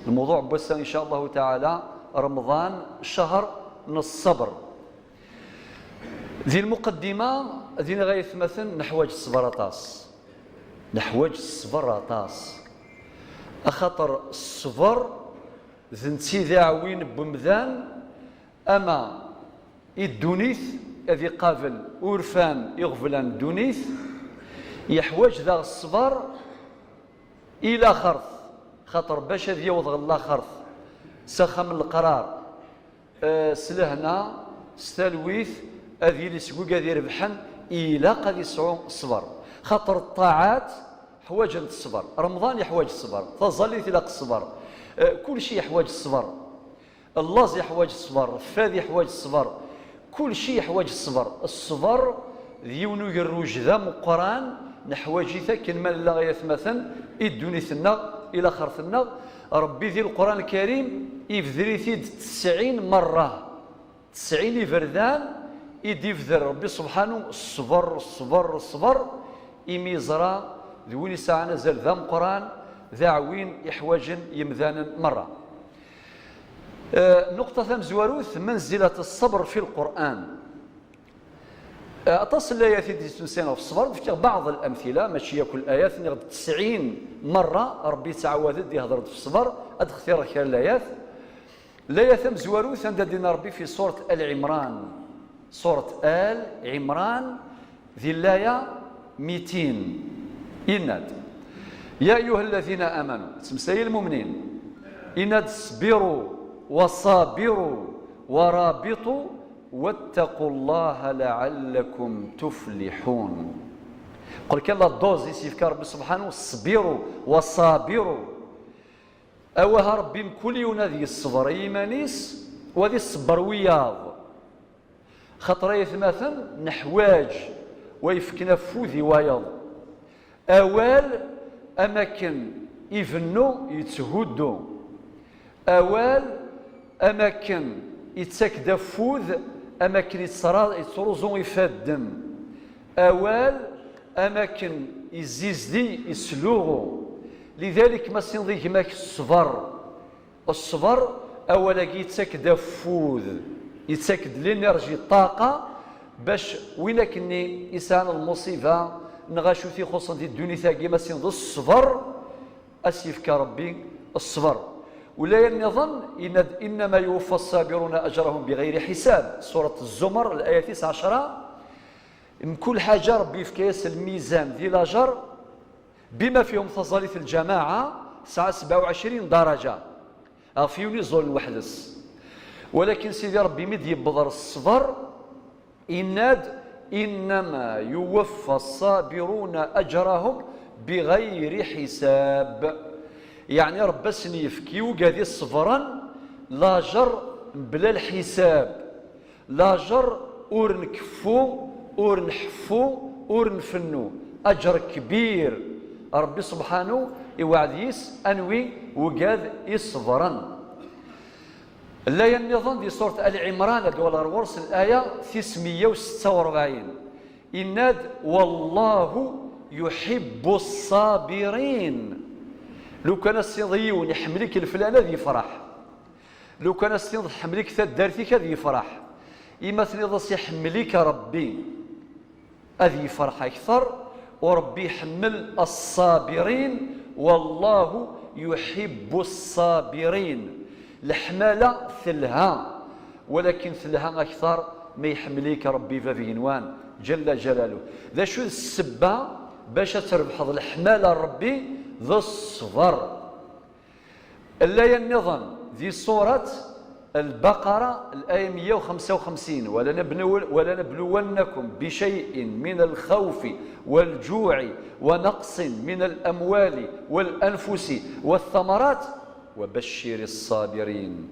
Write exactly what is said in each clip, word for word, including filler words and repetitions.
Lmuḍuɛ n wass-a, in ca Allahu taɛala, Remḍan, ccher n ṣṣber. Di lmuqeddima, ad iniɣ ay atmaten, neḥwaǧ ṣṣber aṭas. Neḥwaǧ ṣṣber aṭas. Axaṭer ṣṣber d netta i d aɛwin n wemdan, ama i ddunit, ad iqabel urfan iɣeblan n ddunit, yeḥwaǧ daɣ ṣṣber i laxert, xaṭer bac ad yaweḍ ɣer laxert s axxam n leqrar, eh, s lehna, s talwit, ad yili seg wigad irebḥen, ilaq ad yesɛu ṣṣber. Xaṭer ṭṭaɛat ḥwaǧent ṣṣber, Remḍan yeḥwaǧ ṣṣber, taẓallit ilaq ṣṣber, eh, kulci yeḥwaǧ ṣṣber. Llaẓ yeḥwaǧ ṣṣber, fad yeḥwaǧ ṣṣber, kulci yeḥwaǧ ṣṣber. Ṣṣber d yiwen ugerruj d ameqqran, neḥwaǧ-it akken ma nella ay atmaten, i ddunit-nneɣ, i laxert-nneɣ. Rebbi di Leqran Lkarim ibder-it-id tesɛin merra, tesɛin iberdan i d-ibder Rebbi Subḥanu, ṣṣber, ṣṣber, ṣṣber, imi yeẓra d win isɛan azal d ameqqran, d aɛwin iḥwaǧen yemdanen merra. Eh, nnuqṭa tamezwarut, manzilat ṣṣber fi Lqur'an. Eh, aṭas n layat i d-yettmeslayen ɣef ṣṣber, ad fkeɣ baɛḍ lamtila, mačči yakk layat, nniɣ-d tesɛin merra, Rebbi yettɛawad-d, ihder-d ɣef ṣṣber, ad xtireɣ kra n layat. Layat tamezwarut, anda d-yenna Rebbi fi surat Al Ɛimran. Surat Al Ɛimran, di laya mitin, yenna-d: يا أيها الذين آمنوا, yettmeslay i lmumnin, yenna-d: اصبروا وصابروا ورابطوا واتقوا الله لعلكم تفلحون. Qel kan la dose i s-yefka Rebbi Subḥanu, اصبروا وصابروا. Awah a Rebbi, mkul yiwen ad yesber i yiman-is, u ad isebber wiyaḍ. Xaṭer ay atmaten, neḥwaǧ wa yefken afud i wayeḍ. Awal, am akken ibennu yetthuddu. Awal, am akken ittak-d afud, am akken ittra-, ittruẓu ifadden. Awal, am akken izzizdi, isluɣu. Lidalik, ma tessneḍ i gma-k ṣṣber. Ṣṣber, awal-agi yettak-d afud, yettak-d l'énergie, ṭṭaqa, bac win akkenni isɛan lmuṣiba, neɣ acu t-ixuṣṣen di ddunit-agi, ma tessneḍ ṣṣber, a s-yefka Rebbi ṣṣber. Ulaya nniḍen, yenna-d: إنما يوفى الصابرون أجرهم بغير حساب. Surat Zumar, layat-is ɛecra. Mkul ḥaǧa Rebbi yefka-yas lmizan di lajer, bima fihum taẓallit n lǧamaɛa, tesɛa sebɛa u ɛecrin daraǧa, ɣef yiwen iẓulen weḥd-s. Walakin Sidi Rebbi mi d-yewweḍ ɣer ṣṣber, yenna-d: إنما يوفى الصابرون أجرهم بغير حساب. Yeɛni Rebbi a sen-yefk i wigad iṣebren lajer mebla lḥisab. Lajer ur nkeffu, ur nḥeffu, ur nfennu. Aǧer kbir. Rebbi Subḥanu iweɛd yis anwi? Wigad iṣebren. Laya nniḍen di surat Ali Ɛimran, ad d-uɣaleɣ ɣer ɣur-s, laya tis meyya u setta u rebɛin, yenna-d: والله يحب الصابرين. Lukan a s-tiniḍ i yiwen: iḥemmel-ik leflan, ad yefreḥ. Lukan a s-tiniḍ: tḥemmel-ik taddart-ik, ad yefreḥ. I ma tiniḍ-as: iḥemmel-ik Rebbi, ad yefreḥ akter. U Rebbi iḥemmel الصابرين، والله يحب الصابرين. Leḥmala telha, walakin telha akter ma iḥemmel-ik Rebbi, Bab igenwan, Ǧalla Ǧalaluh. D acu d ssebba bac ad trebḥeḍ leḥmala n Rebbi? D ṣṣber. Laya nniḍen di surat Lbaqara, laya meyya u xemsa u xemsin: ولنبلو-، ولنبلونكم بشيء من الخوف والجوع ونقص من الأموال والأنفس والثمرات وبشر الصابرين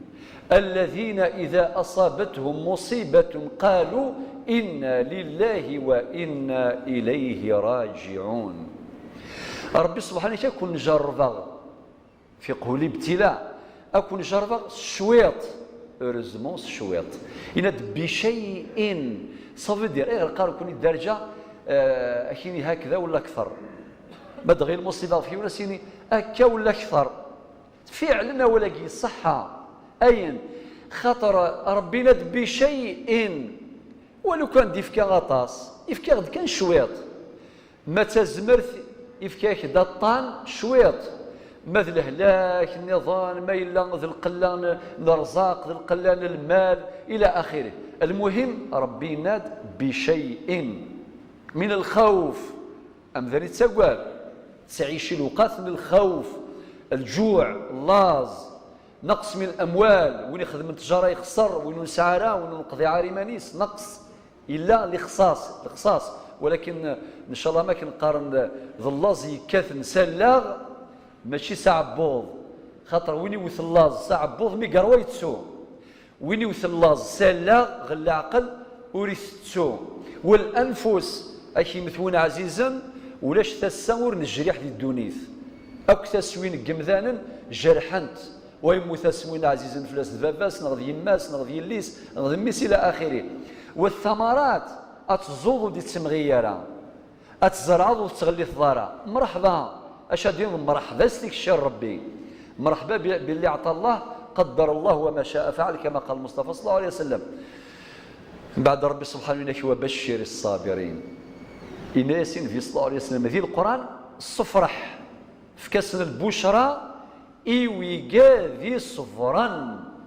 الذين إذا أصابتهم مصيبة قالوا إنا لله وإنا إليه راجعون. Rebbi Subḥanahu ad ken-jerrbeɣ. Fiqhu libtila, ad ken-jerrbeɣ s cwiṭ. Heureusement, s cwiṭ. Yenna-d: بشيء. Ça veut dire, ayɣer qqaren-ken ddarǧa, eh, akini hakda wala akter? Ma dɣi lmuṣiba ɣef yiwen, a s-yini akka wala akter. Fiɛlen awal-agi iṣeḥḥa. Ayen, xaṭer Ṛebbi yenna-d bi cay'in, walu kan d-ifka aṭas, ifka-ɣ-d kan cwiṭ. Ma d tazmert, ifka-ak-d aṭṭan cwiṭ. Ma d lehlak nniḍen, ma yella d lqella n, n ṛṛzaq, d lqella n lmal, ila axirih. Lmuhim, Ṛebbi yenna-d bi cay'in min lxawf. Amdan ittagad, ttɛici lewqat n lxawf, lǧuɛ, laẓ, naqs min lamwal, win ixedmen ttjara ixṣer, win ur nesɛi ara, win ur neqḍiɛ ara iman-is, naqs, yella lixṣaṣ, lixṣaṣ, walakin, ncallah, ma akken qqaren d, d llaẓ yekkaten s allaɣ, mačči s aɛebbuḍ, xaṭer win iwten llaẓ s aɛebbuḍ mi yerwa yettu. Win iwten laẓ s allaɣ ɣer leɛqel ur itettu. Wal anfus, ak yemmet win ɛzizen, ulac tassa ur nejriḥ di ddunit. Akk taswin n yemdanen jerḥent. Wa yemmut ass win ɛzizen fell-as d baba-s, neɣ d yemma-s, neɣ d yelli-s, neɣ d mmi-s, ila axiri. Wa ttamarat ad tẓuḍ ur d-ittemɣi ara. Ad tzerɛeḍ ur tettɣelliteḍ ara. Mreḥba, acu ad d-tiniḍ? Mreḥba s tikci n Ṛebbi. Mreḥba bi-, belli ɛṭa Allah, qadder Allah wa ma ca'a faɛal, kama qal Mustafa sallallahu alayhi wa sallam. Mbeɛd Ṛebbi subḥanahu yenna-k: "Wa baccir ṣṣabirin." Yenna-yas i Nnbi sallallahu alayhi wa sallam di Leqran: "Sefreḥ, efk-asen lbucra i wigad iṣebren."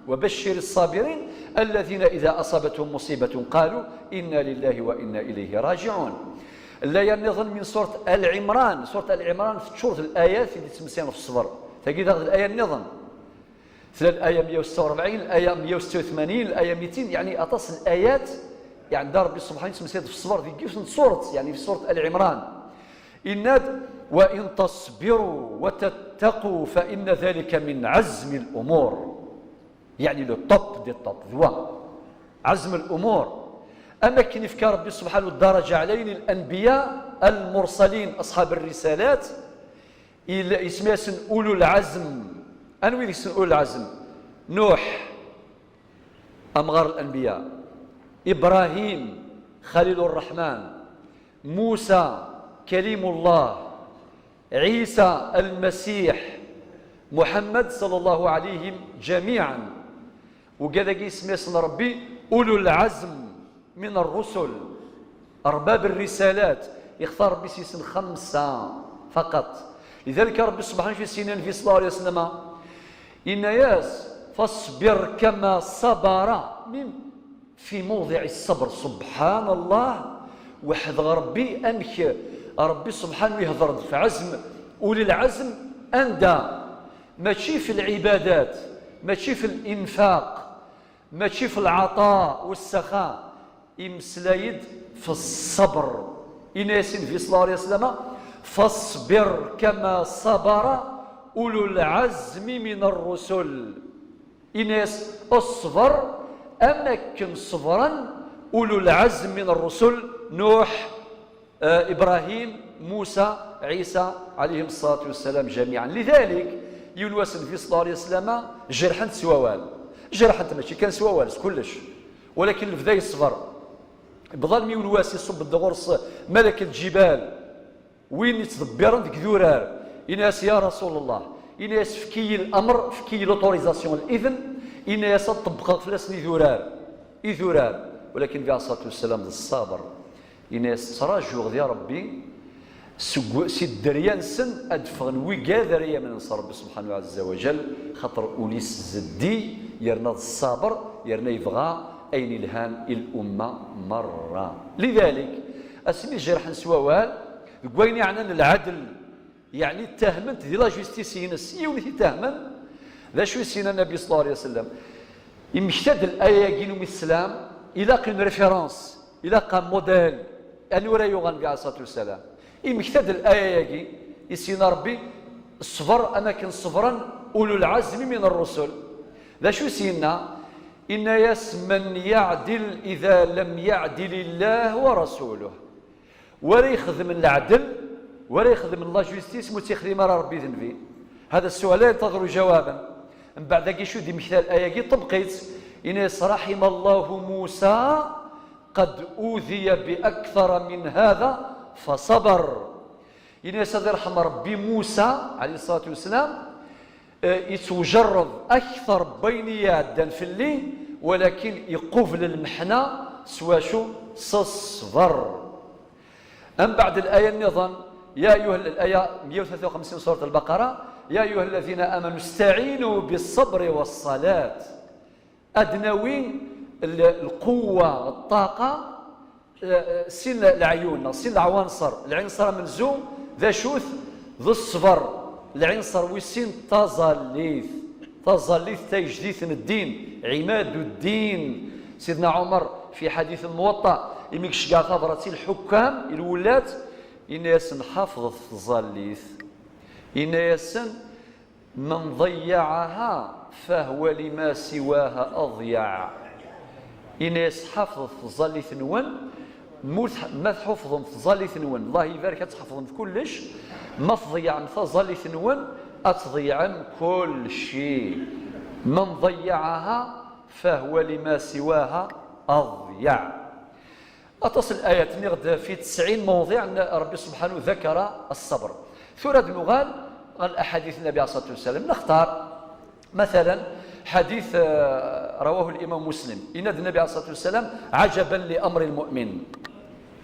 "Wa baccir ṣṣabirin, alladhina idha asabathum musibatun qalu inna lillahi wa inna ilayhi raji'un." Laya nniḍen min surat Al Imran. Surat Al Imran teččur d layat i d-yettmeslayen ɣef ṣṣber. Tagi daɣ d laya nniḍen. Tella laya meyya u setta u rebɛin, laya meyya u setta u tmanyin, laya mitin, yeɛni aṭas n layat, yeɛni da Ṛebbi subḥanahu yettmeslay-d ɣef ṣṣber di yiwet n tsurat, yeɛni fi surat Al Imran. Yenna-d: "Wa in tasbiru wa tattaqu fa inna dhalika min azmi l-umur." Yeɛni le top des tops, d wa. Azm l-umur. Am akken ifka Ṛebbi subḥanahu ddaraja ɛlayen i l-anbiya, al-mursalin, aṣḥab rrisalat, il-, isem-asen ulul azm. Anwi deg-sen ulul azm? Nuḥ, amɣar l-anbiya. Ibrahim, xalilu rreḥman. Musa, kalimullah. Ɛisa, al-Masiḥ. Muḥemmed, sallallahu alayhim jamiɛan. Ugad-agi isem-asen Ṛebbi ulul azm min rrusul. Arbab rrisalat, ixtar Ṛebbi s-yisen xemsa faqat. Lidalika Ṛebbi subḥanahu wa taɛala yenna i Nnbi sallallahu alayhi wa sallam, yenna-yas: "Fasbir kama sabara", mim, fi mawḍiɛ ṣṣebr. Subḥanallah, weḥdeɣ Ṛebbi, amek Ṛebbi subḥanahu yehder-d f ɛezm, ulil ɛezm, anda? Mačči f lɛibadat, mačči f linfaq, mačči f lɛaṭa u ssaxa, imeslay-d f ṣṣebr. Yenna-yas i Nnbi sallallahu alayhi wa sallam: "Fasbir kama sabara ulul azmi min rrusul." Yenna-yas: "Ṣber am akken ṣebren ulul azm min rrusul, Nuḥ, eh, Ibrahim, Musa, Ɛisa, alayhim ṣṣalatu wassalam jamiɛan." Lidalik, yiwen wass Nnbi sallallahu alayhi wa sallam jerḥen-t s wawal. Jerḥen-t mačči kan s wawal, s kullec. Walakin lebda yeṣber. Bḍal mi yiwen wass iṣubb-d ɣur-s malak lǧibal, win yettḍebbiren deg idurar, yenna-yas: "Ya Rasul Allah", yenna-yas, "efk-iyi l'amr, efk-iyi l'autorisation, l'idn", yenna-yas, "ad ṭebbqeɣ fell-asen idurar, idurar." Walakin Nnbi alayhi ṣṣalatu wassalam d ṣṣaber. Yenna-yas: "Ttrajuɣ di Ṛebbi, seg, si dderya-nsen ad d-ffɣen wigad ara yamnen s Ṛebbi subḥanahu ɛazza wa jall, xaṭer ul-is zeddi, yerna d ṣṣaber, yerna yebɣa ayen ilhan i lumma merra." Lidalik, asmi jerḥen s wawal, deg wayen yeɛnan lɛadel, yeɛni ttahmen-t di la justice-ines, yiwen i t-ittahmen. D acu i s-yenna Nnbi sallallahu alayhi wa sallam? Yemmekta-d laya-agi n umeslam, ilaq une référence, ilaq un modèle, anwa ara yuɣen Nnbi alayhi ṣṣalatu wassalam. Yemmekta-d laya-agi, i s-yenna Ṛebbi: "Ṣber am akken ṣebren ulul azmi min rrusul." D acu i s-yenna? Yenna-yas: "Man yaɛdil idha lam yaɛdil Illah wa rasuluh." Wa ara ixedmen leɛdel, wa ara ixedmen la justice, ma ur tt-ixdim ara Ṛebbi d Nnbi? Hada ssual la yantaḍiru jawaban. Mbeɛd-agi, acu d-immekta laya-agi, ṭebq-itt, yenna-yas: "Raḥima Llahu Musa, qad udiya bi akthara min hada, fa sabar." Yenna-yas: "Ad irḥem Ṛebbi Musa, alayhi ṣṣalatu wassalam, eh, yettwjerreb akter n wayen i iɛeddan fell-i, walakin iqubel lmeḥna s wacu? S ṣṣber. Mbeɛd, laya nniḍen, يا أيها, laya meyya u tlata u xemsin, surat Lbaqara, يا أيها الذين آمنوا استعينوا بالصبر والصلاة. Ad nawi l-, lquwwa, ṭṭaqa, eh, sin leɛyun, neɣ sin leɛwanṣer. Lɛinṣer amenzu, d acu-t? D ṣṣber. Lɛinṣer wis sin, d taẓallit. Taẓallit tagejdit n ddin, عماد الدين. Sidna Ɛumer, fi ḥadit Lmuwaṭṭa, imi yeceggeɛ tabrat i lḥukkam, i lwullat, yenna-yasen: "Ḥafḍet tẓallit." Yenna-yasen: "من ضيعها فهو لما سواها أضيع." Yenna-yas: "Ḥafḍet tẓallit-nwen, mu tḥ-, ma tḥufḍem tẓallit-nwen, Allah ibarek, ad tḥafḍem kullec, ma tḍeyyɛem taẓallit-nwen, ad tḍeyyɛem kullec. من ضيعها فهو لما سواها أضيع." Aṭas n layat, nniɣ-d fi tesɛin mawḍiɛ n Ṛebbi subḥanahu ذكر الصبر. Tura ad nuɣal ɣer laḥadit n Nnbi alayhi ṣṣalatu wassalam. Nextar, matalan, ḥadit, eh, rawahu l-Imam Muslim. Yenna-d Nnbi alayhi ṣṣalatu wassalam: "عجبا لأمر المؤمن."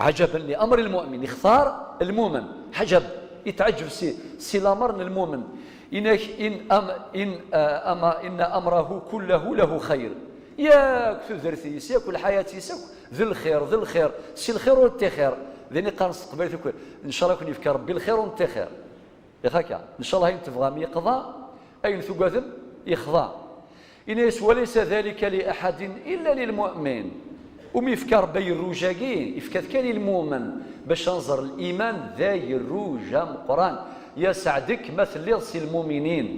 عجبا لأمر المؤمن. Ixtar lmumen. Ḥajab, itɛeǧǧeb si, si lamer n lmumen. Yenna-k: "إن أم-، إن، eh, أما إن أمره كله له خير." Yakk tudert-is, yakk lḥayat-is, yakk d lxir, d lxir, si lxir ur ttixir. D ayen i qqaren s teqbaylit akk, ncallah ad ken-yefk Rebbi lxir ur ttixir. Yak akka, ncallah ayen tebɣam yeqḍa, ayen tugadem yexḍa. Yenna-yas: "وليس ذلك لأحد إلا للمؤمن." Umi yefka Rebbi agerruj-agi, yefka-t kan i lmumen, bac ad nẓer liman d agerruj ameqqran. يسعدك ma telliḍ si lmuminin.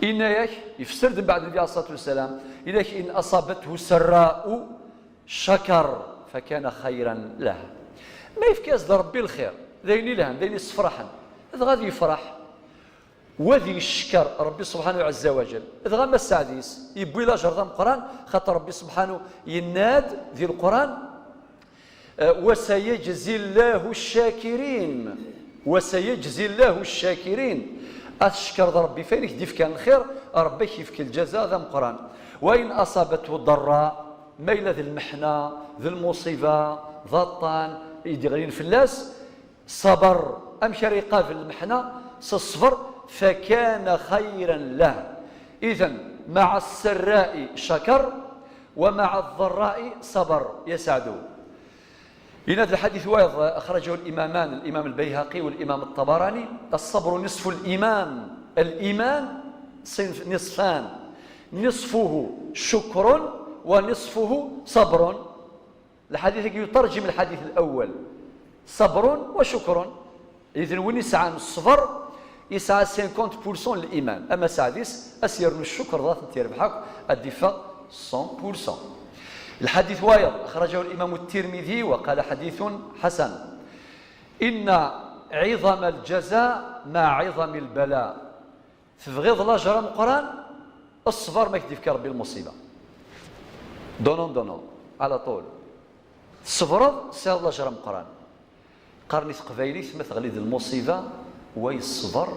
Yenna-yak, yefsir-d mbeɛd Nnbi alayhi ṣṣalatu wassalam, yenna-yak: "إن أصابته سراء شكر فكان خيرا له." Ma yefka-yas-d Rebbi lxir, d ayen ilhan, d ayen yessefraḥen, dɣa ad yefreḥ, wa ad yeccekker Rebbi subḥanahu ɛezza wa jell, dɣa ma sseɛd-is, yewwi lajer d ameqqran, xaṭer Rebbi subḥanahu yenna-d di Leqran: "وسيجزي الله الشاكرين، وسيجزي الله الشاكرين." Ad tcekreḍ Rebbi f ayen i k-d-ifkan lxir, Rebbi ad k-yefk lǧaza d ameqqran. "وإن أصابته ضراء", ma yella d lmeḥna, d lmuṣiba, d aṭṭan i d-iɣlin fell-as, ṣṣber. Amek ara iqabel lmeḥna? S ṣṣber. "فكان خيرا له." إذن مع السراء شكر ومع الضراء صبر. يسعدو. Yenna-d lḥadit wayeḍ, أخرجه الإمامان، الإمام البيهقي والإمام الطبراني: "الصبر نصف الإيمان." الإيمان صنف-، نصفان، نصفه شكر ونصفه صبر. Lḥadit-agi yutarǧim lḥadit lawwal. Ṣabrun wa cukrun. Idan win yesɛan ṣṣber, yesɛa cinquante pour cent n liman. Ama sseɛd-is, ad s-yernu ccukr, dɣa ad tent-yerbeḥ akk, ad d-iffeɣ cent pour cent. Lḥadit wayeḍ, أخرجه الإمام الترمذي وقال حديث حسن: "إن عظم الجزاء مع عظم البلاء." Tebɣiḍ lajer ameqqran? Ṣṣber ma k-d-ifka Rebbi lmuṣiba. Donnant, donnant, ɛla ṭul. Tṣebreḍ, tesɛiḍ lajer ameqqran. Qqaren i teqbaylit, ma teɣli-d lmuṣiba, wa yeṣber,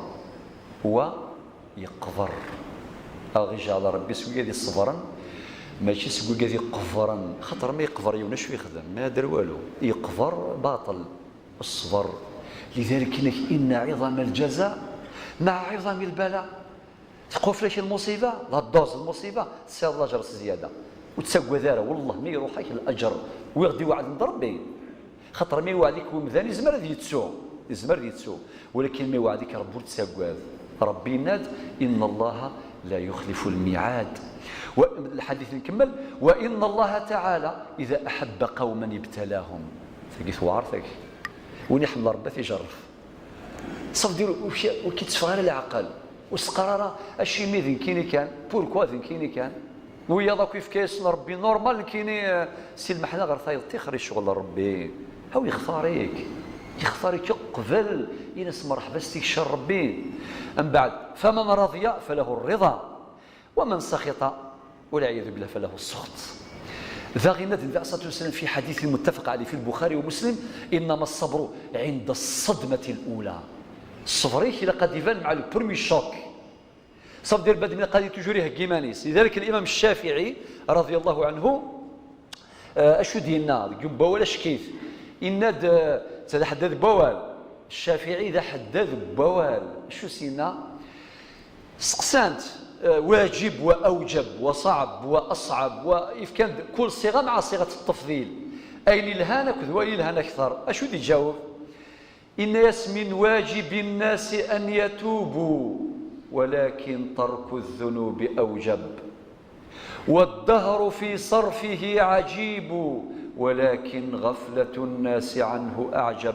wa yeqber. Ad ɣ-ijeɛel Rebbi seg wigad iṣebren, mačči seg wigad iqebren. Xaṭer ma yeqber yiwen, acu yexdem? Ma yedder walu. Yeqber baṭel. Ṣṣber. Lidalik, inna-k: "Inna ɛiḍama lǧaza maɛa ɛiḍami lbala." Tqufel-ak lmuṣiba, la dose lmuṣiba, tesɛiḍ lajer s zzyada. Ur ttaggad ara, wellah ma iruḥ-ak lajer, wi ɣ-d-iweɛden d Rebbi. Xaṭer ma iweɛd-ik wemdan, izmer ad yettu, izmer ad yettu. Walakin ma iweɛd-ik Rebbi, ur ttaggad. Rebbi yenna-d: "Inna Allaha la yuxlifu lmiɛad." Wa, lḥadit nkemmel: "Wa inna Allaha taɛala ida aḥabba qawman ibtalahum." Tagi tewɛer, tagi. Win iḥemmel Rebbi ad t-ijerreb. Ça veut dire, ur k-, ur k-itteffeɣ ara leɛqel. Ur s-qqar ara: "Acimi d nekkini kan? Pourquoi d nekkini kan?" Wiyaḍ akk ifka-yasen Rebbi normal, nekkini, eh, si lmeḥna ɣer tayeḍ, tixer i ccɣel n Rebbi. Aw, yextar-ik. Yextar-ik uqbel, in-as mṛeḥba s tikci n Rebbi. Mbeɛd, "Faman raḍiya falahu rriḍa." ومن سخط والعياذ بالله فله السخط. Daɣ yenna-d Nnbi alayhi ṣṣalatu wassalam fi ḥadit muttafaq ɛalayh fi Lbuxari wa Muslim: "Innama ṣṣabru ɛinda ṣṣadmati l-ula." Ṣṣber-ik ilaq ad iban mɛa le premier choc. Ça veut dire, bnadem ilaq ad toujours iheggi iman-is. Lidalik, l'imam Ccafiɛi, radiyallahu anhu, eh, acu d-yenna deg wawal acek-it? Yenna-d, eh, d aḥeddad n wawal. Ccafiɛi d aḥeddad n wawal. Acu s-yenna? Seqsan-t, eh, واجب وأوجب وصعب وأصعب و, ifkan-d كل صيغة مع صيغة التفضيل. Ayen ilhan akked wayen ilhan akter. Acu d-iǧaweb? Yenna-yas: من واجب الناس أن يتوبوا، ولكن ترك الذنوب أوجب. والدهر في صرفه عجيب، ولكن غفلة الناس عنه أعجب.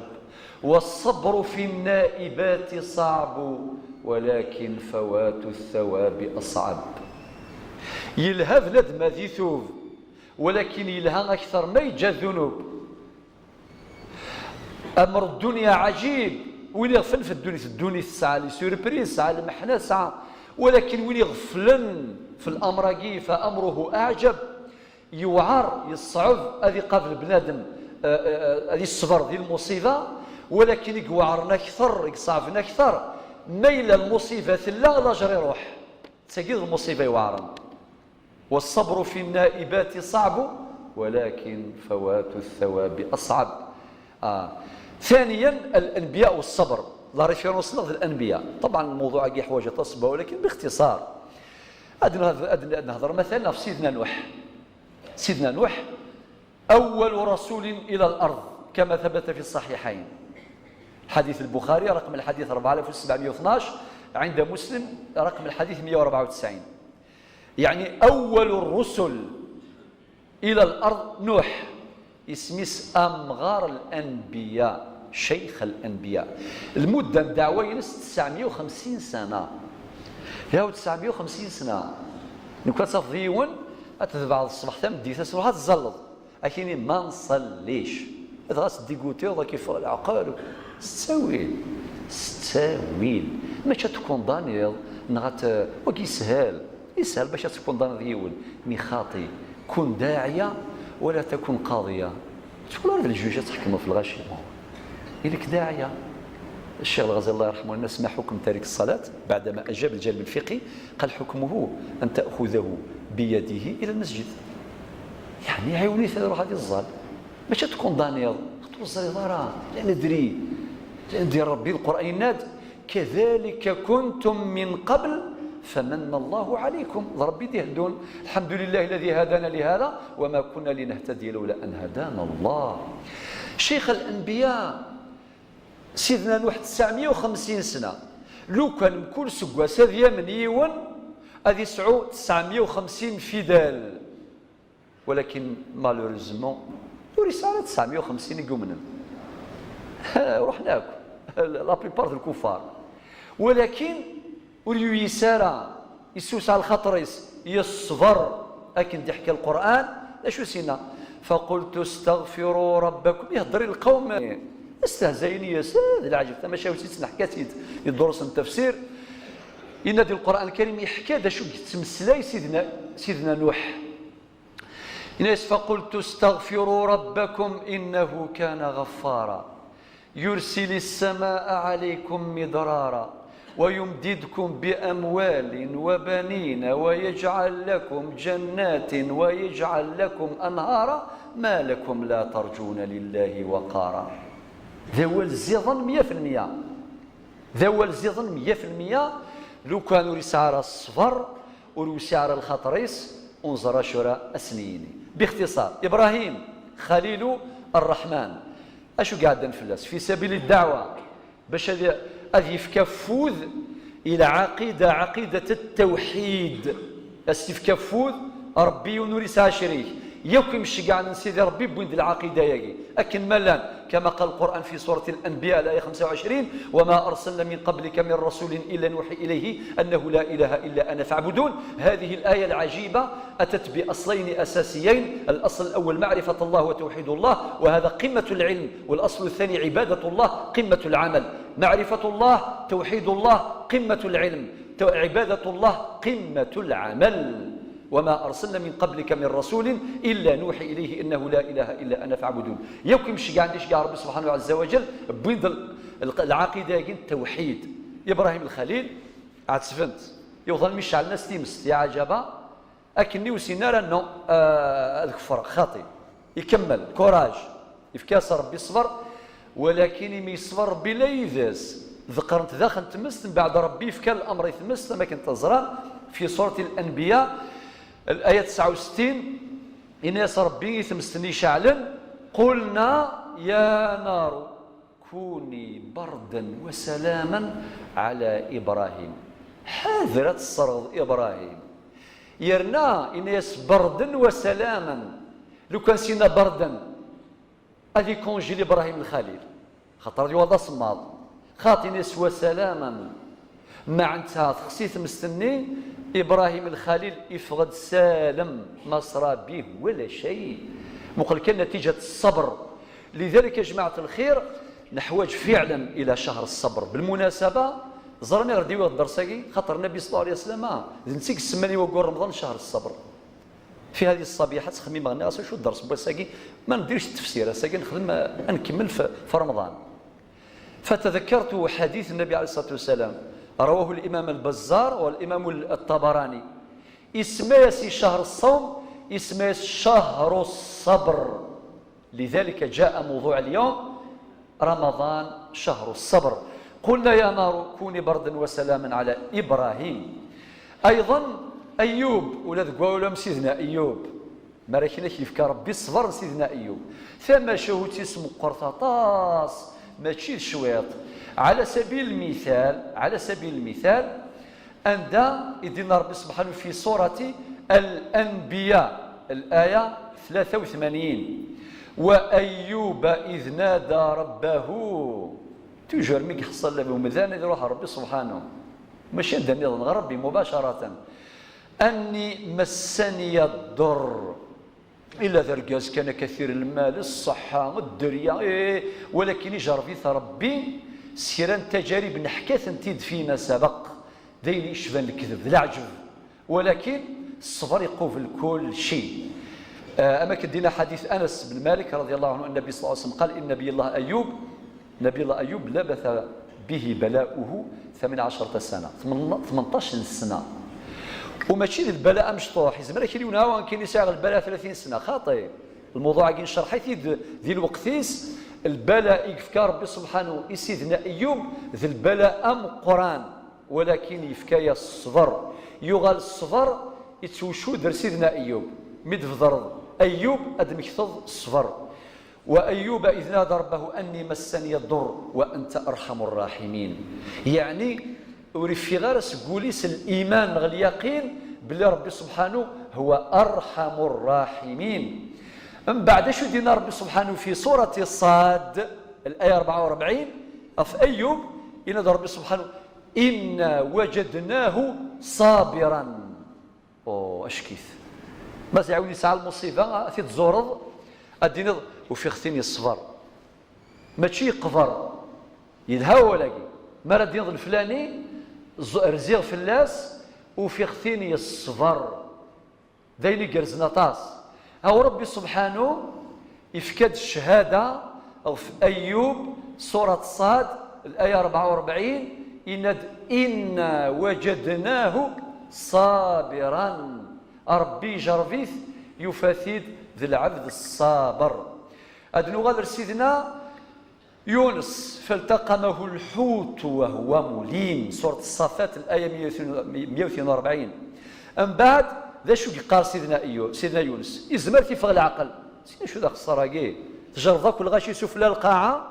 والصبر في النائبات صعب، ولكن فوات الثواب أصعب. Yelha bnadem ad itub, walakin yelha akter ma yeǧǧa ddunub. Amr ddunya ɛajib. Win iɣeflen f ddunit, ddunit tesɛa les surprises, tesɛa lmeḥna, tesɛa, walakin win iɣeflen f lamr-agi, fa amruhu aɛjab. Yewɛer, yeṣɛeb ad iqabel bnadem, eh, eh, eh, ad iṣber di lmuṣiba, walakin i iweɛren akter, i iṣeɛben akter, ma yella lmuṣiba tella, lajer iruḥ. D tagi d lmuṣiba iweɛren. والصبر في النائبات صعب، ولكن فوات الثواب أصعب. آه. ثانيا، الأنبياء والصبر. La référence ناخذ الأنبياء. طبعا الموضوع يحوج تصبه، ولكن باختصار. أدنى، أدنى، أدنى هضر مثلا في سيدنا نوح. سيدنا نوح أول رسول إلى الأرض كما ثبت في الصحيحين. حديث البخاري رقم الحديث أربعة آلاف وسبعمية واثناش، عند مسلم رقم الحديث مية وأربعة وتسعين. يعني أول الرسل إلى الأرض نوح. Isem-is أمغار الأنبياء، شيخ الأنبياء. المدة n ddeɛwa-ines تسعمية وخمسين سنة. Yaw, تسعمية وخمسين سنة. Nekk ad tafeḍ yiwen, ad tedbeɛḍ ṣṣbeḥ tameddit, ad truḥ ad tẓalleḍ. Akini ma nṣallic. Dɣa s-ddigutiḍ, ad k-iffeɣ leɛqel. S ttawil. S ttawil. Mačči ad tkundaniḍ, neɣ ad t-, wagi yeshel. Yeshel bac ad tkundaniḍ yiwen. Mi xaṭi, kun daɛiya, wala takun qaḍiya. Tkun ara d ljuj ad tḥekmeḍ f lɣaci. Ili-k daɛiya. الشيخ الغزالي الله يرحمه قال: ما حكم تارك الصلاة بعدما أجاب الجانب الفقهي؟ قال: حكمه أن تأخذه بيده إلى المسجد. يعني عاونيت ad iruḥ ad iẓẓal. Mačči ad tkundaniḍ. Xaṭer ur teẓriḍ ara. La ندري. La ندري. Ṛebbi Lqur'an yenna-d: كذلك كنتم من قبل فمن الله عليكم. D Ṛebbi i d-iheddun. الحمد لله الذي هدانا لهذا وما كنا لنهتدي لولا أن هدانا الله. شيخ الأنبياء. Sidna Nuḥ tesɛemya u xemsin sna. Lukan mkul seggas ad yamen yiwen, ad isɛu tesɛemya u xemsin fidèles. Walakin, malheureusement, ur yesɛi ara tesɛemya u xemsin i yumnen. Ruḥen akk. La plupart d lkuffar. Walakin, ur yuyis ara, yessewseɛ lxaṭer-is, yeṣber akken d-iḥka Lqur'an. D acu s-yenna? فقلت استغفروا ربكم. Ihedder i lqawm, stehzayen yes-s, ah, d leɛǧeb, tamacahut-is neḥka-tt-id di ddurus n tefsir. Yenna-d di Lqur'an Lkarim, yeḥka-d acu yettmeslay Sidna, Sidna Nuḥ. Yenna-yas: فقلت استغفروا ربكم إنه كان غفارا يرسل السماء عليكم مدرارا ويمددكم بأموال وبنين ويجعل لكم جنات ويجعل لكم أنهارا ما لكم لا ترجون لله وقارا. D awal ẓiḍen meyya fi lmeyya. D awal ẓiḍen meyya fi lmeyya, lukan ur yesɛi ara ṣṣber, ur yewsiɛ ara lxaṭer-is, ur nẓer acu ara asen-yini. Bixtiṣar, Ibrahim, Xalilu Ṛṛeḥman, acu i iɛeddan fell-as? Fi sabili ddeɛwa, bac ad, ad yefk afud i lɛaqida, ɛaqidat ttawḥid. As-yefk afud, Ṛebbi yiwen ur yesɛi acrik. Yakk imceggɛen n Sidi Ṛebbi wwin-d lɛaqida-agi. Akken ma llan, كما قال القرآن في سورة الأنبياء الآية خمسة وعشرين: وما أرسلنا من قبلك من رسول إلا نوحي إليه أنه لا إله إلا أنا فاعبدون. هذه الآية العجيبة أتت بأصلين أساسيين. الأصل الأول معرفة الله وتوحيد الله، وهذا قمة العلم، والأصل الثاني عبادة الله، قمة العمل. معرفة الله، توحيد الله، قمة العلم، تو-، عبادة الله، قمة العمل. وما أرسلنا من قبلك من رسول إلا نوحي إليه أنه لا إله إلا أنا فاعبدون. Yakk imceggɛen d iceggeɛ Ṛebbi subḥanahu ɛezza wa jell, wwin-d l-, l-, lɛaqida-agi n ttawḥid. Ibrahim Lxalil, ɛettben-t. Yuḍan mi ceɛlen-as timest, ya ɛajaba, akken ur sin ara, non, ah, ad kefreɣ, xaṭi. Ikemmel, courage. Yefka-as Ṛebbi ṣṣber, walakin imi yeṣber Ṛebbi la yid-s. Ḍeqqrent daxel n tmest, mbeɛd Ṛebbi yefka lamr i tmest, am akken teẓram, fi surat al-Anbiya, al-aya tesɛa u settin, yenna-yas Ṛebbi i tmest-nni iceɛlen: "Qulna ya naru kuni bardan wa salaman ɛala Ibrahim." Ḥader ad tesserɣeḍ Ibrahim. Yerna yenna-yas: "Bardan wa salaman." Lukan s-yenna bardan, ad ikunjil Ibrahim Lxalil. Xaṭer ad yuɣal d asemmaḍ. Xaṭi yenna-yas: "Wa salaman." Meɛnetta texsi tmest-nni, Ibrahim Lxalil iffeɣ-d salem, ma ṣra bih wala cay. Muqel kan natijat ṣṣber. Lidalik, ya jmaɛat lxir, neḥwaǧ fiɛlan ila cahr ṣṣber. Belmunasaba, ẓran iɣer d-iwiɣ dders-agi, xaṭer Nnabi ṣella Llahu ɛalayhi wa sallam, d netta i yessemman i waggur Remḍan cahr ṣṣber. Fi hadi ṣṣabiḥa ttxemmimeɣ, nniɣ-as: "Acu dders n wass-agi? Ma neddir s tefsir, ass-agi nexdem, eh, ad nkemmel f, f Remḍan." فتذكرت حديث النبي عليه الصلاة والسلام، رواه الإمام البزار والإمام الطبراني. Isemma-yas i cahr ṣṣawm, isemma-yas cahr ṣṣber. لذلك جاء موضوع اليوم، رمضان شهر الصبر. قلنا يا نار كوني بردا وسلاما على إبراهيم. أيضا أيوب، ula deg wawal am Sidna Ayyub, mi ara k-yefka Ṛebbi ṣṣber n Sidna Ayyub. Tamacahut-is meqqret aṭas, mačči d cwiṭ. على سبيل المثال، على سبيل المثال، anda i d-yenna Ṛebbi subḥanahu fi surati Al-Anbiya, al-aya tlata u tmanyin: "Wa Ayyuba idh nada rabbahu." Toujours mi iḥṣel umdan ad iruḥ Ṛebbi subḥanahu. Mačči anda nniḍen, ɣer Ṛebbi mubacaratan. "Anni massaniya ddurr." Illa d argaz kan, akatir lmal, ṣṣeḥḥa, dderya, eh, walakin ijerreb-it Ṛebbi s kra n tajarib, neḥka-tent-id fima sabaq, d ayen yecban lekdeb, d leɛǧeb. Walakin ṣṣber iqubel kul cay. Eh, am akken d-yenna ḥadit Anas ben Malik, رضي الله عنه, النبي صلى الله عليه وسلم قال: "إن نبي الله أيوب، Nabi Llah Ayyub, labata bihi bala'uhu thamina ɛecrata sana." Tmen-, tmenṭac n ssna. U mačči d lbala amecṭuḥ. Yezmer ad k-yili yiwen aɛwan kan i sɛiɣ lbala tlatin sna. Xaṭi. Lmuḍuɛ-agi ncerḥ-it-id di lweqt-is. Lbala i yefka Ṛebbi subḥanahu i Sidna Ayyub d lbala ameqqran. Walakin yefka-yas ṣṣber. Yuɣal ṣṣber yettweccuder Sidna Ayyub. Mi d-tbedreḍ Ayyub, ad d-tmekteḍ ṣṣber. "Wa Ayyuba idh nada rabbahu anni massaniya ddurr wa anta arhamur rahimin." Yeɛni, ur yeffiɣ ara seg wul-is liman neɣ lyaqin belli Ṛebbi subḥanahu huwa arhamur rahimin. Mbeɛd, acu d-yenna Ṛebbi subḥanahu fi surati Ṣad, al-aya rebɛa u rebɛin, ɣef Ayyub, yenna-d Ṛebbi subḥanahu: "Inna wajadnahu ṣabiran." Oh, ackit. Ma iɛawed yesɛa lmuṣiba, ad t-id-tẓureḍ, ad d-tiniḍ: "Ufiɣ-t-in yeṣber." Mačči yeqber. Yelha wawal-agi. Mi ara d-tiniḍ leflani, ẓ-, rziɣ fell-as, ufiɣ-t-in yeṣber. D ayen igerrzen aṭas. Aw Ṛebbi subḥanu, yefka-d ccahada ɣef Ayyub, surat Ṣad, laya rebɛa u rebɛin, yenna-d: "Inna wajadnahu ṣabiran." Ṛebbi ijerreb-it, yufa-t-id d lɛebd ṣṣaber. Ad nuɣal ar Sidna Yunes: "Faltaqamahu lḥutu wa huwa mulim." Surat Ṣṣafat, laya meyya u tnin u rebɛin. Mbeɛd, d acu i yeqqar Sidna Ayu-, Sidna Yunes? Yezmer ad t-iffeɣ leɛqel. Seg acu d axeṣṣar-agi? Tjerrbeḍ akk lɣaci sufella lqaɛa?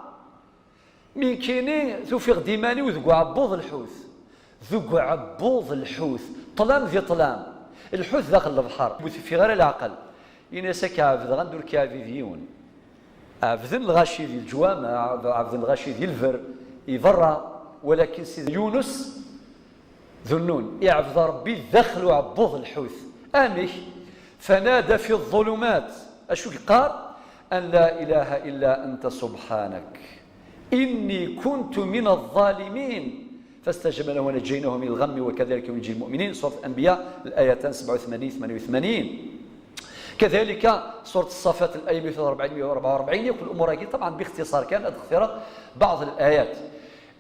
Mi nekkini tufiɣ-d iman-iw deg uɛebbuḍ lḥut. Deg uɛebbuḍ lḥut. Ṭṭlam di ṭṭlam. Lḥut daxel lebḥer. Ur t-iffiɣ ara leɛqel. Ini-as: "Ad k-ɛebdeɣ anda ur k-iɛbid yiwen." Ɛebden lɣaci di leǧwameɛ, ɛebden lɣaci di lber, i berra, walakin Sidna Yunes, Dunnun, iɛbed Ṛebbi daxel uɛebbuḍ lḥut. Amek? "Fanada fi ḍḍulumat." Acu yeqqar? "An la ilaha illa anta subḥanak. Inni kuntu min ḍḍalimin." Fastajabna lahu wa najjaynahu min lɣammi wa kadhalika nunji lmu'minin. Surat Anbiya, layatan sebɛa u tmanyin, tmanya u tmanyin. Kadhalika, surat Ṣṣafat, laya meyya u tnin u rebɛin, meyya u rebɛa u rebɛin, yakk lumur-agi, ṭabɛan, bixtiṣar kan, ad xtireɣ baɛḍ layat.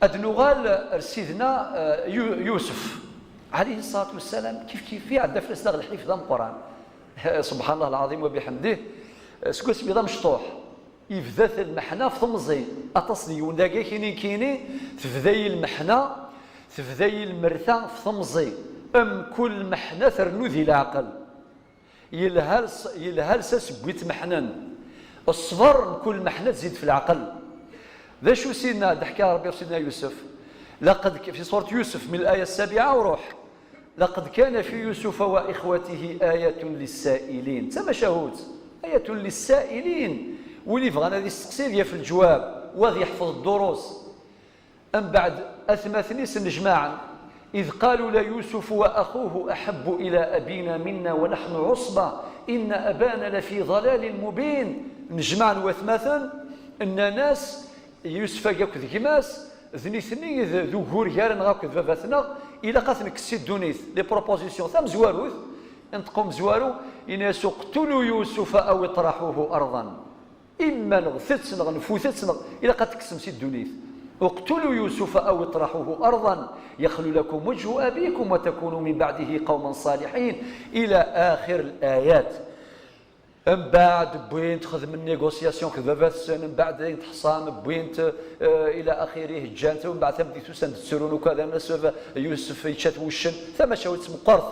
Ad nuɣal ar Sidna, eh, Yu-, Yusef. Ɛalayhi ṣṣalatu wassalam, kif kif iɛedda fell-as daɣ lḥif d ameqqran. Subḥan Allah lɛaḍim wa biḥemdih, seg wasmi d amecṭuḥ, yebda-t lmeḥna f temẓi. Aṭas n yiwen dagi kini kini, tebda-yi lmeḥna, tebda-yi lmerta f temẓi. Mkul lmeḥna ternu di leɛqel. Yelha, yelha lsas n wi tmeḥnen. Ṣṣber, mkul lmeḥna tzid f leɛqel. D acu Sidna, d-ḥka Ṛebbi ɣef Sidna Yusef. Laqad, fi surat Yusef, min laya ssabiɛa u ruḥ. Laqad kana fi Yusufa wa ixwatihi ayatun lissailin. D tamacahut. Ayatun lissailin. Win ibɣan ad isteqsi ad yaf leǧwab, wa ad yeḥfeḍ ddurus. Mbeɛd, atmaten-is nnejmaɛen, إذ قالوا ليوسف وأخوه أحب إلى أبينا منا ونحن عصبة إن أبانا لفي ضلال مبين. Nnejmaɛen watmaten, nnan-as, Yusef-agi akked gma-s, d nitni i d, d ugur gar-nneɣ akked baba-tneɣ, ilaq ad t-nekkes si ddunit. Les propositions, tamezwarut, inṭeq umezwaru, yenna-yas, اقتلوا يوسف أو اطرحوه أرضا. Imma nɣet-tt, neɣ nfut-tt, neɣ ilaq ad tekksem si ddunit. اقتلوا يوسف أو اطرحوه أرضا يخل لكم وجه أبيكم وتكونوا من بعده قوما صالحين إلى آخر الآيات. Mbeɛd wwin-t, xedmen négociation akked baba-tsen, mbeɛd ayen teḥṣam, wwin-t, eh, ila axiri, ǧǧan-t, mbeɛd tameddit usan-d ttrun akk ad Yusef yečča-t wuccen, tamacahut meqqret.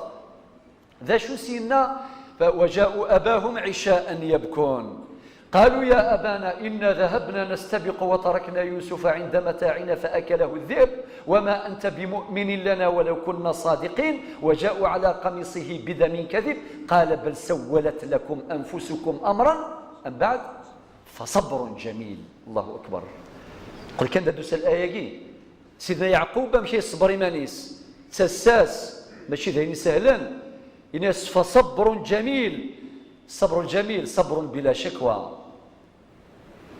D acu s-yenna? وجاءوا أباهم عشاء يبكون قالوا يا أبانا إنا ذهبنا نستبق وتركنا يوسف عند متاعنا فأكله الذئب وما أنت بمؤمن لنا ولو كنا صادقين وجاءوا على قميصه بدم كذب قال بل سولت لكم أنفسكم أمرا. Mbeɛd, فصبر جميل. الله أكبر. Qel kan d ad d-tusa laya-agi. Sidna Yeɛqub amek ay iṣebber iman-is? Ttassa-s, mačči d ayen isehlen. Yenna-yas, فصبر جميل. صبر جميل، صبر بلا شكوى.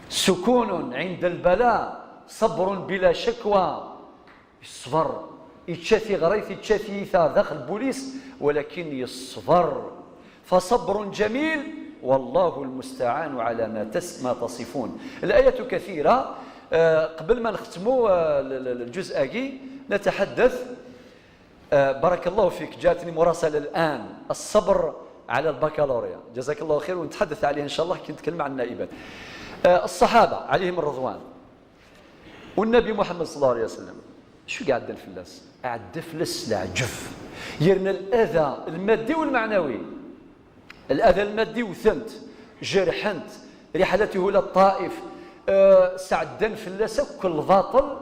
سكون عند البلاء، صبر بلا شكوى. Yeṣber. Yečča tiɣrit, yečča tiyita daxel bulis, walakin yeṣber. فصبر جميل، والله المستعان على ما تس-، ما تصفون. الآيات كثيرة. آه، قبل ما نختموا، آه، ال-، ال-، الجزء-agi، نتحدث، آه، بارك الله فيك، جاتني مراسلة الآن، الصبر على البكالوريا، جزاك الله خير، ونتحدث عليه إن شاء الله كي نتكلم عن النائبات. آه، الصحابة عليهم الرضوان والنبي محمد صلى الله عليه وسلم، شو قاعد في الناس؟ قاعد في الناس العجب. يرنا الأذى المادي والمعنوي. الأذى المادي وثنت، جرحنت، رحلته إلى الطائف، آه، سعدن في الناس كل باطل،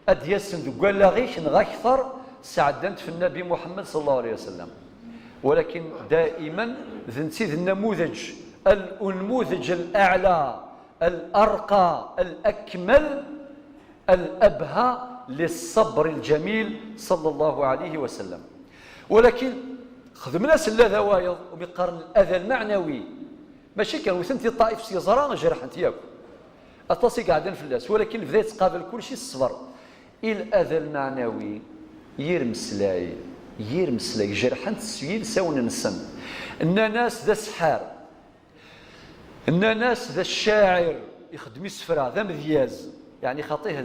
أد يسن دقال غيش نغكثر، سعدنت في النبي محمد صلى الله عليه وسلم. ولكن دائما ذنتي النموذج، النموذج الأعلى، الأرقى، الأكمل، الأبهى للصبر الجميل صلى الله عليه وسلم. ولكن خدمنا سلا ذوايض ومقارن الأذى المعنوي. ماشي كان وثنتي الطائف سيزرا جرحنت ياك. أطاسي قاعدين في الناس، ولكن بداية تقابل كل شيء الصبر. إلى الأذى المعنوي، يرمس لاي، يرمس لاي، جرحنت سويل سون نسن. الناس ذا سحار. Nnan-as d acaɛir, ixeddem isefra, d amedyaz, yeɛni xaṭih,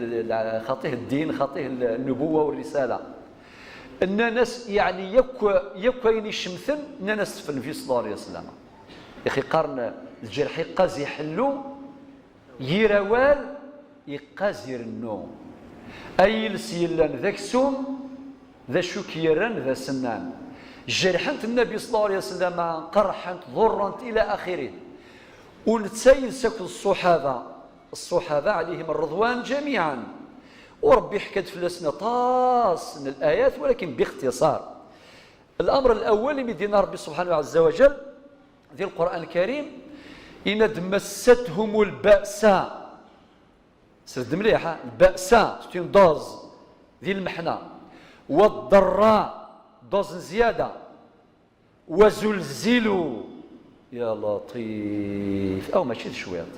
xaṭih ddin, xaṭih nnubuwa u rrisala. Nnan-as, yeɛni yakk, yakk ayen icemten, nnan-as ɣef Nnbi صلى الله عليه وسلم. Ixi qqaren, lǧerḥ iqqaz iḥellu, yir awal, iqqaz irennu. Ay iles yellan d aksum, d acu k-yerran d asennan. Jerḥent Nnabi صلى الله عليه وسلم, qerḥent, ḍurrent, ila axirih. U netta yid-s akked ṣṣuḥaba, ṣṣuḥaba ɛalayhim rreḍwan ǧamiɛan. U Ṛebbi yeḥka-d fell-asen aṭas n layat, walakin bixtiṣar. Lamr lawwal, imi d-yenna Ṛebbi subḥanahu ɛazza wa jall di Lqur'an Lkarim, yenna-d, مستهم البأساء. Sred mliḥ, ha? البأساء, c'est une dose, di lmeḥna. والضراء, dose n zzyada. وزلزلوا, ya laṭif, aw, mačči d cwiṭ.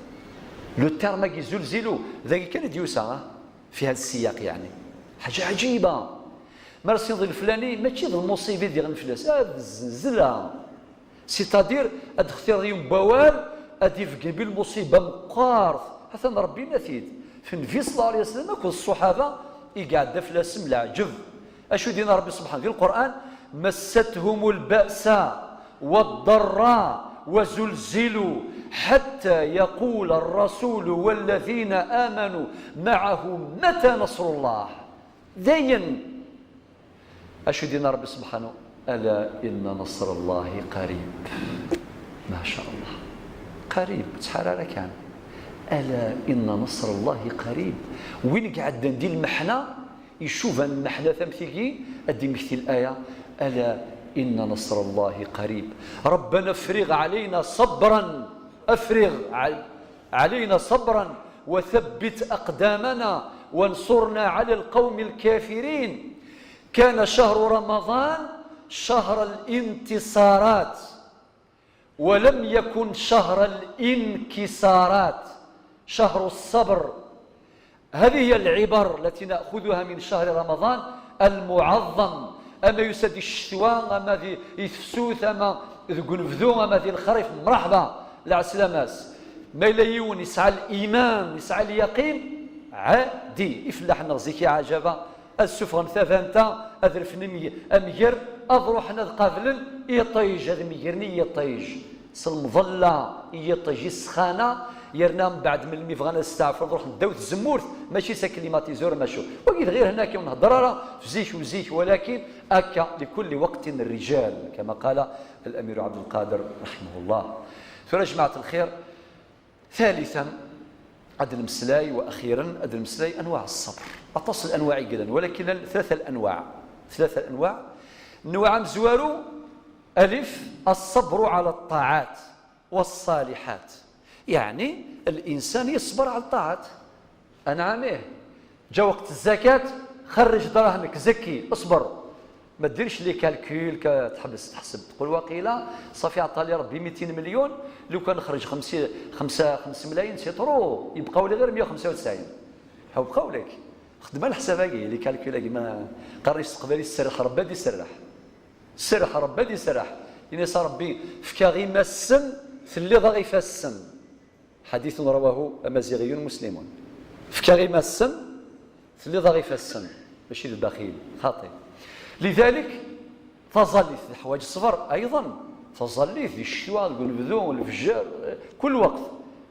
Le terme-agi, زلزلوا, dagi kan i d-yusa, ha? في هذا السياق, yeɛni. Ḥaǧa ɛǧiba. Ma ara s-yiniḍ leflani, mačči d lmuṣiba i d-iɣen fell-as, ah, d zzelzela. C'est-à-dire, ad d-xtireḍ yiwen n wawal, ad d-ibeggen bi lmuṣiba meqqart. Atan Ṛebbi yenna-t-id. F Nnbi صلى الله عليه وسلم akked ṣṣuḥaba, i iɛedda fell-asen leɛǧeb. Acu d-yenna Ṛebbi subḥanahu di Lqur'an? مستهم البأساء والضراء وزلزلوا حتى يقول الرسول والذين آمنوا معه متى نصر الله. Dayen. Acu d-yenna Ṛebbi subḥanahu? ألا إن نصر الله قريب. Ma sha Allah. Qrib, ttḥar ara kan. ألا إن نصر الله قريب. Win iɛeddan di lmeḥna, icuban lmeḥna tamtigi, ad d-imekti laya: ألا إن نصر الله قريب. ربنا افرغ علينا صبرا، افرغ ع-، علينا صبرا وثبت أقدامنا وانصرنا على القوم الكافرين. كان شهر رمضان شهر الانتصارات، ولم يكن شهر الانكسارات، شهر الصبر. هذه هي العبر التي نأخذها من شهر رمضان المعظم. Ama yusa-d di ccetwa, ama di, di tefsut, ama deg unebdu, ama di lexrif, mṛeḥba, lɛeslama-s. Ma yella yiwen yesɛa liman, yesɛa lyaqin, ɛadi. Ifellaḥen-nneɣ zik iɛǧaba, ad ssufɣen tabanta, ad refden amg-, amger, ad ruḥen ad qablen iṭij, ad megren i yiṭij. S lemḍella i yiṭij, i ssexana, yerna mbeɛd melmi bɣan ad steɛfun, ad ruḥen ddaw tzemmurt, mačči s aklimatisur, mačči. Wagi d ɣir hna, akka ur nhedder ara f zik u zik, walakin akka لكل وقت رجال، كما قال الأمير عبد القادر رحمه الله. Tura, jmaɛat lxir, ثالثا، ad nmeslay, وأخيرا، ad nmeslay أنواع الصبر. Aṭas n lanwaɛ i yellan, walakin llan tlata lanwaɛ. Tlata lanwaɛ. Nnwaɛ amezwaru, ألف، الصبر على الطاعات والصالحات. Yeɛni, الإنسان يصبر على الطاعات. أنعم، إيه. جا وقت الزكاة، خرج دراهمك، زكي، اصبر. ما ديرش les calculs، كتحبس تحسب، تقول: واقيلا صافي عطالي ربي ميتين مليون، لو كان نخرج خمسين، خمسة، خمس ملايين، c'est trop، يبقاو لي غير مية وخمسة وتسعين. هاو بقاو لك. خدم الحساب هاكي، les calculs هاكي، ما قريش تقبلي، تسرح ربي، دي سرح. سرح ربي، دي سرح. إني صار ربي فكا غي ما السم، في اللي ضغي فالسم. حديث رواه أمازيغي مسلم. فكا غي ما السم، تلي ضغي فالسم، ماشي البخيل، خاطئ. لذلك، taẓallit تحوج الصبر أيضا. Taẓallit di ccetwa, deg unebdu, lefjer, كل وقت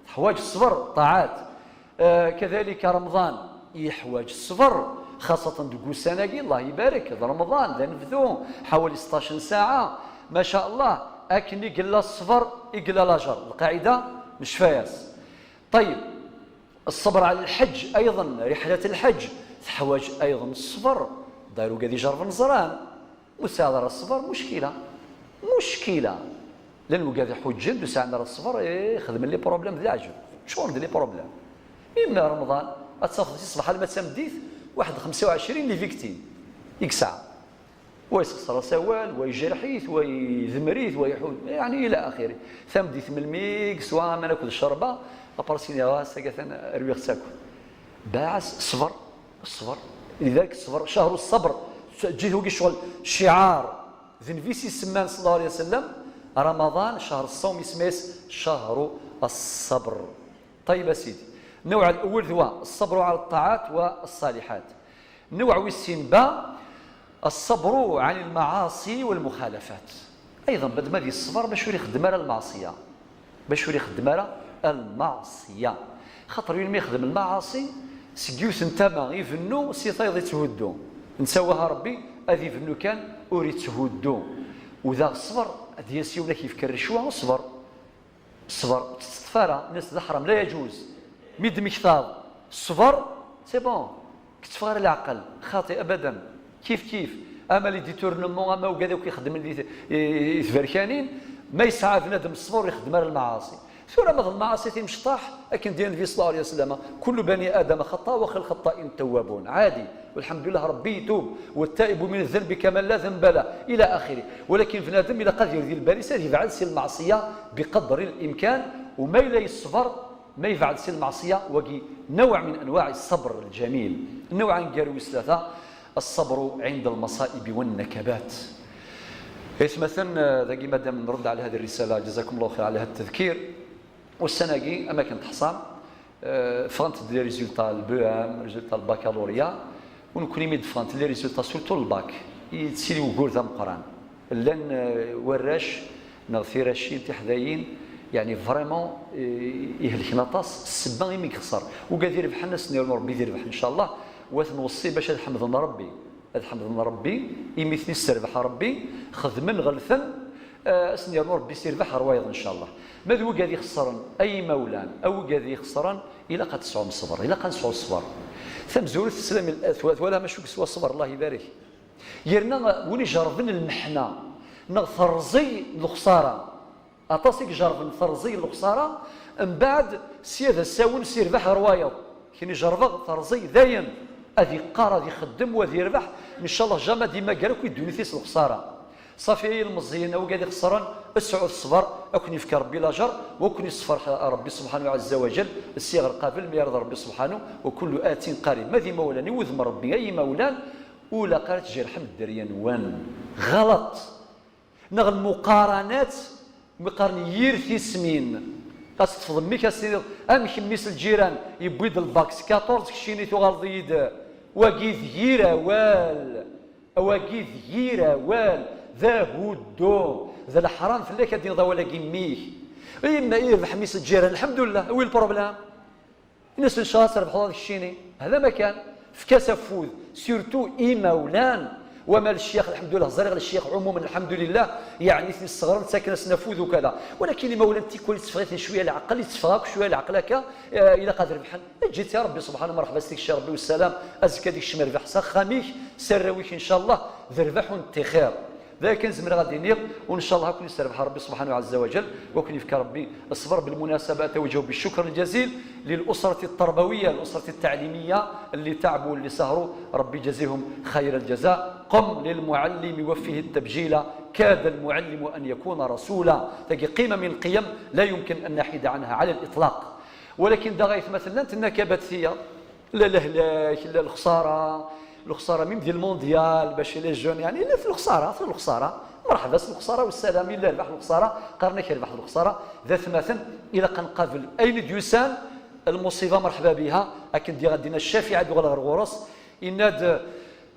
تحوج الصبر، طاعات. آه، كذلك رمضان يحوج الصبر، خاصة deg ussan-agi، الله يبارك، d Remḍan, d anebdu, حوالي ستطاش ساعة، ما شاء الله. Akken i yella ṣṣber, i yella lajer. Lqaɛida necfa-yas. طيب، الصبر على الحج أيضا، رحلة الحج تحوج أيضا الصبر. Ḍayru gad ijerben ẓran. Musa ara ṣṣber, مشكلة. مشكلة. Llan wigad iḥuǧǧen, ur sɛan ara ṣṣber, eh, xedmen les problèmes d leɛǧeb. Ččuren d les problèmes. Imi Remḍan, ad tafeḍ si ṣṣbeḥ alma d tameddit, waḥed xemsa u ɛecrin les victimes i yesɛa. Wa yessexṣer-as awal, wa yejreḥ-it, wa yedmer-it, wa iḥudd, yeɛni ila axiri. Tameddit melmi i yeswa aman akked ccerba, après-s ini-as: "Ass-agi atan rwiɣ-tt akk." Baɛas, ṣṣber, ṣṣber. لذلك الصبر، شهر الصبر. Ǧǧiɣ wagi ccɣel, شعار. D nnbi i s-isemman صلى الله عليه وسلم Remḍan, شهر الصوم, isemma-yas شهر الصبر. طيب a sidi. النوع الأول هو الصبر على الطاعات والصالحات. النوع wis sin ba, الصبر عن المعاصي والمخالفات. أيضا, bnadem ad yeṣber bac ur ixeddem ara lmeɛṣiya. Bac ur ixeddem ara lmeɛṣiya. Xaṭer win mi ixeddem lmaɛaṣi, seg yiwet n tama ibennu, si tayeḍ itthuddu. Netta wah Ṛebbi, ad ibennu kan, ur itthuddu. U daɣ ṣṣber, ad d-yas yiwen ad k-yefk rrecwa, ṣṣber. Ṣṣber, ur tettseṭṭef ara, nnas d aḥram, la yajuz. Mi d-temmektaḍ ṣṣber, c'est bon, ur k-tteffeɣ ara leɛqel, xaṭi abadan, kif kif, ama les détournements, ama wigad akk ixeddmen di t-, i, i tberkanin, ma yesɛa bnadem ṣṣber ur ixeddem ara lmaɛaṣi. Tura ma d lmaɛaṣi timecṭaḥ, akken d-yenna Nnbi صلى الله عليه وسلم: "كل بني آدم خطاء وخير الخطائين التوابون." عادي. والحمد لله ربي يتوب، "والتائب من الذنب كمن لا ذنب له" إلى آخره. ولكن بنادم إلا قد يردي البالي سير يبعد سي المعصية بقدر الإمكان، وما إلا يصبر ما يبعد سي المعصية، وقي نوع من أنواع الصبر الجميل. النوع نقارو ثلاثة، الصبر عند المصائب والنكبات. إثمثن، آه، ذاكي مادام نرد على هذه الرسالة، جزاكم الله خير على هذا التذكير. والسنة كي أما كنت حصان، آه، فهمت دي ريزولتا البي ام، ريزولتا البكالوريا، U nekkni mi d-ffɣent les résultats, surtout le bac, yettili ugur d ameqqran. Llan, eh, warrac neɣ tiracin tiḥdayin, yeɛni vraiment, eh, ihelken aṭas, ssebba imi yexṣer. Ugad irebḥen, ad sen-yernu Rebbi d irbeḥ, ncallah, u ad ten-weṣṣi bac ad ḥemden Rebbi. Ad ḥemden Rebbi, imi ten-isserbeḥ Rebbi, xedmen, ɣelten, eh, ad sen-yernu Rebbi s irbeḥ ɣer wayeḍ, ncallah. Ma d wigad ixeṣren, ay imawlan, a wigad ixeṣren, ilaq ad tesɛum ṣṣber, ilaq ad nesɛu ṣṣber. Tamezwarut, teslam, twa-, twalam acu yeswa ṣṣber, Allah ibarek. Yerna win ijerrben lmeḥna, neɣ terẓi lexsara, aṭas i ijerrben terẓi lexsara, mbeɛd sya d asawen s irbeḥ ɣer wayeḍ. Kini jerrbeɣ terẓi dayen, ad iqqar, ad ixeddem, u ad irbeḥ, ncallah jamais ad imager akk i ddunit-is lexsara. Ṣafi, ay ilmeẓyen, a wigad ixeṣren, sɛut ṣṣber, ad ken-yefk Rebbi lajer, u ad ken-yessefreḥ Rebbi subḥanahu ɛezza wa jell, ssiɣer qabel mi ara d Rebbi subḥanahu, wa kullu atin qarib. Ma d imawlan, i wudem Rebbi, ay imawlan, ur ilaq ara tjerḥem dderya-nwen. Ɣelṭ. Neɣ lmuqaranat, mi qqaren yir tismin. Ad teṭṭfeḍ mmi-k, ad s-tiniḍ, amek mmi-s lǧiran, yewwi-d lbak s quatorze, keččini tuɣaleḍ-iyi-d. Wagi d yir awal. Wagi d yir awal, d ahuddu, d leḥram fell-ak ad d-tiniḍ awal-agi mmi-k. Yemma, irbeḥ mmi-s lǧiran, lḥemdullah, wi lproblem? Ini-as, ncallah ad trebḥeḍ a keččini. Hada ma kan, efk-as afud, surtout imawlan. Wama lecyax, lḥemdullah, ẓriɣ lecyax ɛumumen, lḥemdulillah, yeɛni ten-isseɣren, ttaken-asen afud ukada. Walakin imawlan tikwal yetteffeɣ-iten cwiya leɛqel, yetteffeɣ akk cwiya leɛqel akka, eh, ilaq ad rebḥen. Eǧǧ-itt i Rebbi subḥanahu, merḥba s tikci Rebbi wessalam, azekka ad ikcem rrbeḥ s axxam-ik, s arraw-ik, ncallah, d rrbeḥ u nettixir. D ayen kan zemreɣ ad d-iniɣ, u ncallah ad ken-yesserbeḥ Rebbi subḥanahu ɛezza wa jell, u ad ken-yefk Rebbi ṣṣber. Bilmunasaba, أتوجه بالشكر الجزيل للأسرة التربوية، الأسرة التعليمية اللي تعبوا، اللي سهروا، ربي يجازيهم خير الجزاء. قم للمعلم وفه التبجيل، كاد المعلم أن يكون رسولا. Tagi qima min lqiyam la yumkin an naḥida ɛanha ɛala liṭlaq. Walakin daɣ aytmaten llant nnakabat tiyaḍ, la lehlak, la lexsara, lexsara même di lmondyal, bac les jeunes, yeɛni la fi lexsara, fi lexsara. Merḥba s lexsara, wessalam, yella rrbeḥ lexsara, qqaren-ak rrbeḥ lexsara. D atmaten, ilaq ad nqabel ayen i d-yusan, lmuṣiba merḥba biha, akken d-yenna Ccafiɛi, ad d-uɣaleɣ ɣer ɣur-s, yenna-d,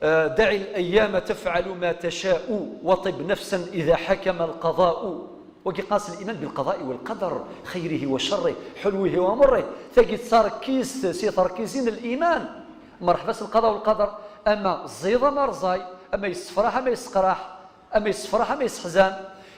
آه، دع الأيام تفعل ما تشاء، وطب نفسا إذا حكم القضاء. Wagi qqaren-as الإيمان بالقضاء والقدر، خيره وشره، حلوه ومره. Tagi d tarkizt si terkizin n liman. Merḥba s lqada u lqader. Ama ẓid ama rẓay, ama yessefraḥ ama yesseqraḥ, ama yessefraḥ ama yesseḥzan.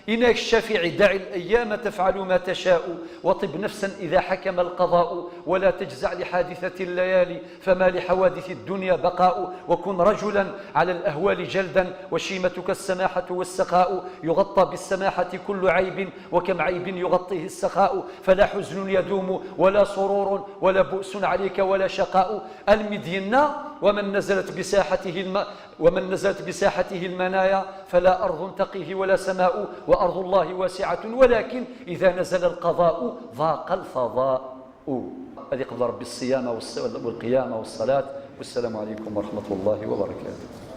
Yenna-ak Ccafiɛi: دع الأيام تفعل ما تشاء، وطب نفسا إذا حكم القضاء، ولا تجزع لحادثة الليالي، فما لحوادث الدنيا بقاء، وكن رجلا على الأهوال جلدا، وشيمتك السماحة والسخاء، يغطى بالسماحة كل عيب، وكم عيب يغطيه السخاء، فلا حزن يدوم، ولا سرور، ولا بؤس عليك، ولا شقاء. Almi d-yenna: ومن نزلت بساحته الم-، ومن نزلت بساحته المنايا فلا أرض تقيه ولا سماء، وأرض الله واسعة، ولكن إذا نزل القضاء ضاق الفضاء. Ad iqbel Rebbi ṣṣiyama, was-, wal-qiyama, was-ṣalat. Wassalamu ɛalaykum wa raḥmatullahi wa barakatuh.